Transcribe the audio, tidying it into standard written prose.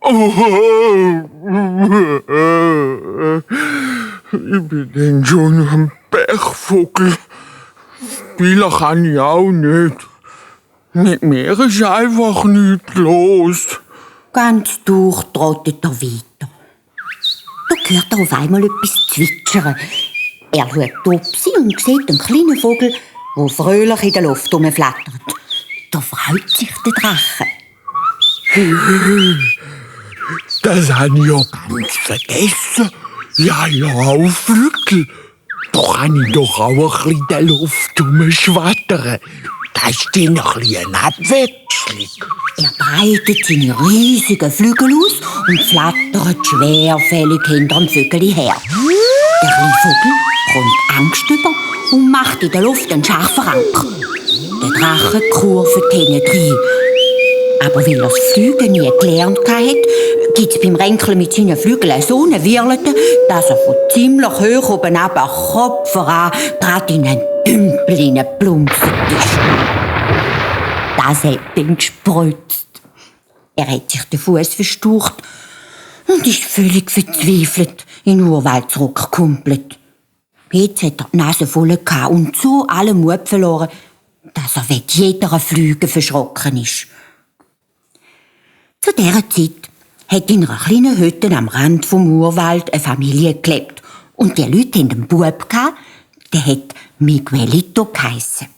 Ich bin denn schon ein Pechvogel. Spielen kann ich auch nicht. Mit mir ist einfach nichts los. Ganz durch trottet er weiter. Da hört er auf einmal etwas zwitschern. Er schaut Topsi und sieht einen kleinen Vogel, der fröhlich in der Luft rumflattert. Da freut sich der Drache. Das habe ich ja ganz vergessen. Ja, Flügel. Da kann ich doch auch ein bisschen in der Luft rumschwattern. Das ist dann ein bisschen eine Abwechslung. Er breitet seine riesigen Flügel aus und flattert schwerfällig hinter dem Vögel her. Der kleine Vogel kommt Angst über und macht in der Luft einen scharfen Anker. Der Drache kurvt hinten rein. Aber weil er das Fliegen nie gelernt hat, gibt es beim Ränkeln mit seinen Flügeln so eine Wirlete, dass er von ziemlich hoch oben ab, Kopf voran, gerade in einen Dümpel hineingeplumpst ist. Das hat ihn gespritzt. Er hat sich den Fuß verstaucht und ist völlig verzweifelt in den Urwald zurückgekumpelt. Jetzt hat er die Nase voll gehabt und so allen Mut verloren, dass er wegen jeder Flüge verschrocken ist. Zu dieser Zeit hat in einer kleinen Hütte am Rand vom Urwald eine Familie gelebt. Und die Leute hatten einen Bub, der hat Miguelito geheissen.